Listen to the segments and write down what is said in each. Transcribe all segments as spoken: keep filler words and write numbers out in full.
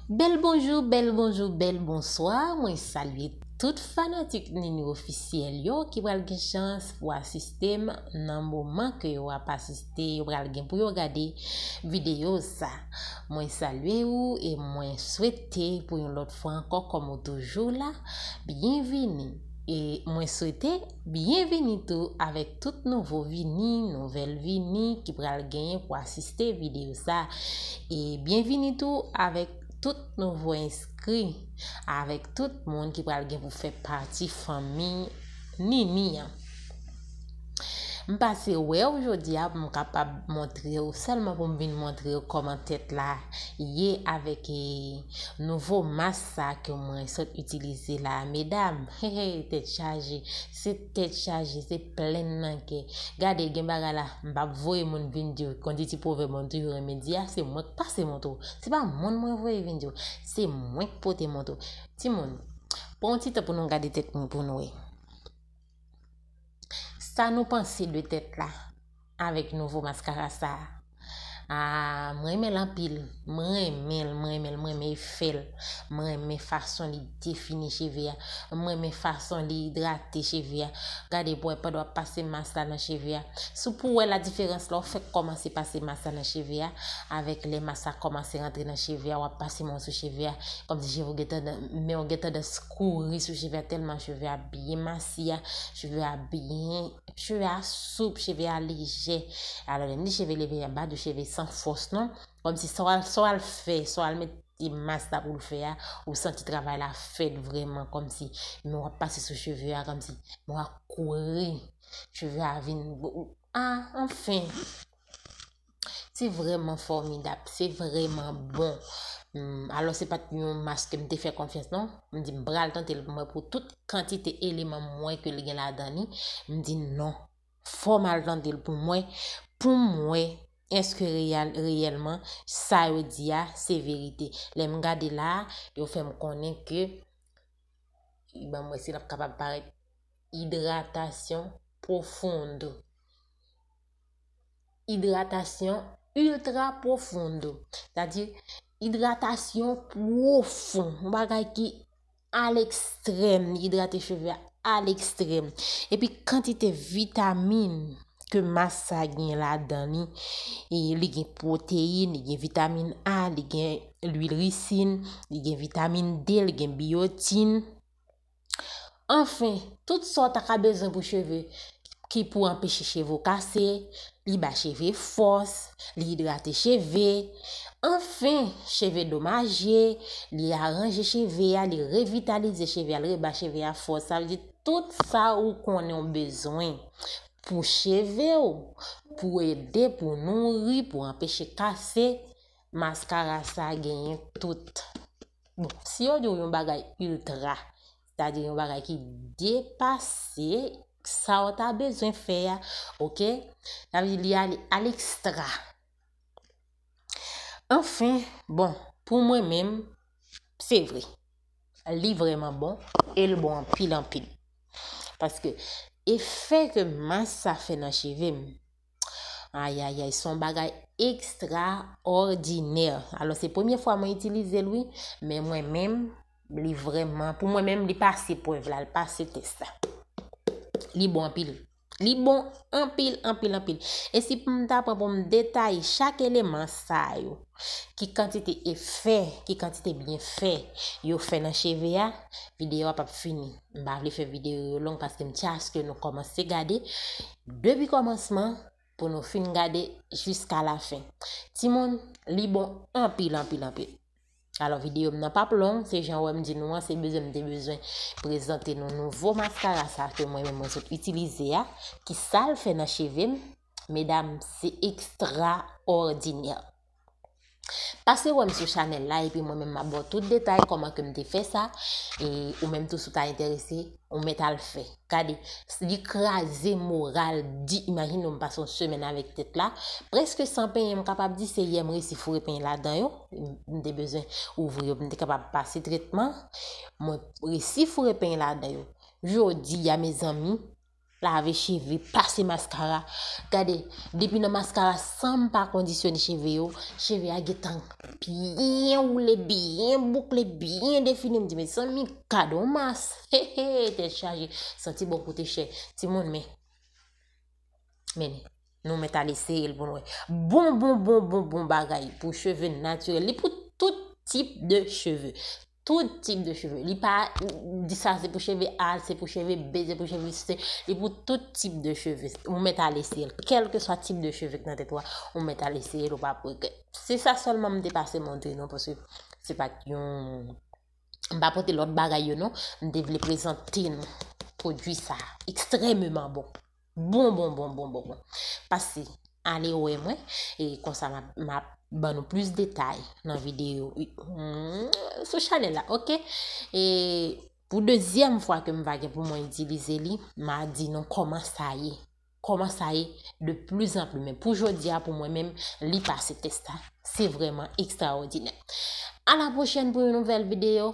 Bèl bonjou, bèl bonjou, bèl bonswa. Mwen salye tout fanatik Nini Ofisyèl yo ki pral gen chans pou asiste m nan moman ke yo ap asiste, yo pral gen pou yo gade videyo sa. Mwen salye ou e mwen swete pou yon lòt fwa ankò, kòm ou toujou la, byenvini. E mwen swete byenvini tou avèk tout nouvo vini, nouvèl vini ki pral genyen pou asiste videyo sa. E byenvini tou avèk tout nouvo enskri, avèk tout moun ki pral gen pou fè pati fanmi Nini an. M pase wè w jodi a pou m kapab montre w, sèlman pou m vin montre w kòman tèt la ye avèk, e, nouvo mas sa ke mwen sot itilize la, medam. Hey, hey, tèt chaje, se tèt chaje, se plenn nan kè. Gade, gen bagay la, m p ap voye moun vin di w, konn di ti pwovèb mwen toujou renmen di a, se mwen k pase montre w. Se pa moun mwen voye vin di w, se mwen k pote montre w. Timoun, pran yon ti tan pou nou gade tèt nou pou nou wè. Sa nou panse de tèt la avèk nouvo maskara sa a? Ah, mwen renmen l anpil. Mwen renmen l, mwen renmen l, mwen renmen efè l. Mwen renmen fason li defini cheve a. Mwen renmen fason li idrate cheve a. Gade, pou wè pandan w ap pase mas la nan cheve a. Si w pou wè la diferans la, w fèk kòmanse pase mas la nan cheve a, avèk lè mas la kòmanse rantre nan cheve a, w ap pase men w sou cheve a, kòmsi cheve w gen tandans, men w gen tandans kouri sou cheve a, tèlman cheve a byen masi a, cheve a byen, cheve a soup, cheve a lejè. Alò, lè m di cheve lejè, m pa di w cheve san fòs non. Kòmsi sa w al, sa w al fè, sa w al mete mas la pou l fè a, ou santi travay la fèt vrèman, kòmsi men w ap pase sou cheve a, kòmsi men w ap kouri. Cheve a vin, ah, anfen. Se vrèman fòmidab, se vrèman bon. Hmm, alò, se pa t yon mas ke m te fè konfyans non. M di m pral tante l pou mwen pou tout kantite eleman m wè ke l gen ladan li. M di non. Fò m al tande l pou mwen, pou m wè èske reyèl, reyèlman sa yo di a se verite. Lè m gade la a, yo fè m konnen ke, ban m wè si l ap kapab parèt, idratasyon pwofondo. Idratasyon iltra pwofondo. Sètadi, idratasyon pwofon. Yon bagay ki a lekstrèm, li idrate cheve a a lekstrèm. Epi kantite vitamin ke mas sa gen ladan li, e li gen pwoteyin, li gen vitamin A, li gen lwil risin, li gen vitamin D, li gen biyotin. Anfen, tout sa w ta ka bezwen pou cheve, ki pou anpeche cheve w kase, li ba cheve fòs, li idrate cheve. Anfen, cheve domaje, li aranje cheve a, li revitalize cheve a, li reba cheve a fòs. Sa vle di tout sa ou konnen w bezwen pou cheve w, pou ede, pou nouri, pou anpeche kase, maskara sa genyen tout. Bon, si yo di w yon bagay iltra, sètadi yon bagay ki depase sa w ta bezwen fè a, oke? Sa vle di li ale a lekstra. Anfen, bon, pou mwen menm, se vre. Li vrèman bon, e l bon anpil, anpil. Paske efè ke mas sa fè nan cheve m, ayayay, se yon bagay ekstraòdinè. Alò, se premye fwa mwen itilize l, wi, men mwen menm, li vrèman, pou mwen menm, li pase prèv la, li pase tès la. Li bon anpil. Li bon anpil, anpil, anpil. E si pou m ta pran pou m detaye chak eleman sa yo, ki kantite efè, ki kantite byenfè yo fè nan cheve a, videyo a p ap fini. M pa vle fè videyo yo long paske m tya aske nou kòmanse gade depi kòmansman pou nou fin gade jiska lafen. Timoun, li bon anpil, anpil, anpil. Alò, videyo m nan p ap long, se jan w wè m di nou an, se bezwen m te bezwen prezante nou nouvo maskara sa ke mwen menm mwen sot itilize a, ki sa l fè nan cheve m, medam, se ekstraòdinè. Pase wè m sou chanèl la, epi mwen menm m ap ba w tout detay kòman ke m te fè sa, e ou menm tou si w ta enterese, ou mèt al fè. Gade, li kraze moral di, imajine w m pase yon semèn avèk tèt la, prèske san penyen, m kapab di se yè m resi foure penyen ladan yo, m te bezwen ouvri yo, m te kapab pase tretman, mwen resi foure penyen ladan yo. Jodi a, mezanmi, Lave cheve, pase maskara. Gade, depi nan maskara, san m pa kondisyone cheve yo, cheve a gentan byen woule, byen boukle, byen define. M di, mezanmi, gade yon mas. He, he, tèt chaje. Santi bon koute chè. Timoun, men. Men, nou mèt al eseye l pou nou wè. Bon, bon, bon, bon, bon bagay pou cheve natirèl. Li pou tout tip de cheve. Tout tip de cheve. Li pa di sa se pou cheve A, se pou cheve B, se pou cheve C. Li pou tout tip de cheve. Ou mèt al eseye l. Kèlkeswa tip de cheve k nan tèt ou a, ou mèt al eseye l, ou p ap regrèt. Se sa sèlman m te pase montre nou, paske se pa t yon, m pa pote lòt bagay yo non. M te vle prezante nou pwodui sa. Ekstrèmeman bon. Bon, bon, bon, bon, bon, bon. Pase, ale wè mwen, e konsa m ap, m ap ban nou plis detay nan videyo, hmm, sou chanèl la, oke? E pou dezyèm fwa ke m va gen pou mwen itilize li, m a di nou kòman sa ye. Kòman sa ye de plus en plus. Men pou jodi a, pou mwen menm, li pase tès la. Se vrèman ekstraòdinè. A la pwochèn pou yon nouvèl videyo.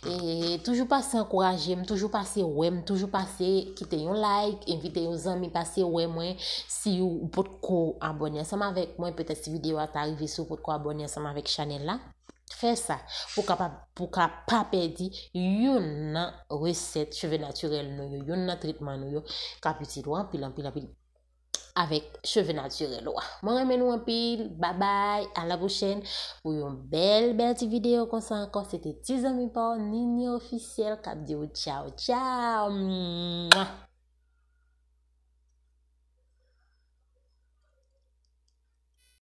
E toujou pase ankouraje m, toujou pase wè m, toujou pase kite yon like, envite yon zanmi pase wè mwen. Si w potko abòne ansanm avèk mwen, petèt si videyo a ta rive sou w potko abòne ansanm avèk chanèl la, fè sa pou kapab, pou ka pa pèdi youn nan resèt cheve natirèl nou yo, youn nan tretman nou yo k ap itil ou anpil, anpil, anpil avèk cheve natirèl ou a. Mwen renmen nou anpil. Babay, a la pwochèn pou yon bèl, bèl ti videyo konsa ankò. Se te ti zanmi pa w, Nini Ofisyèl, k ap di w tchaw, tchaw. Mwa!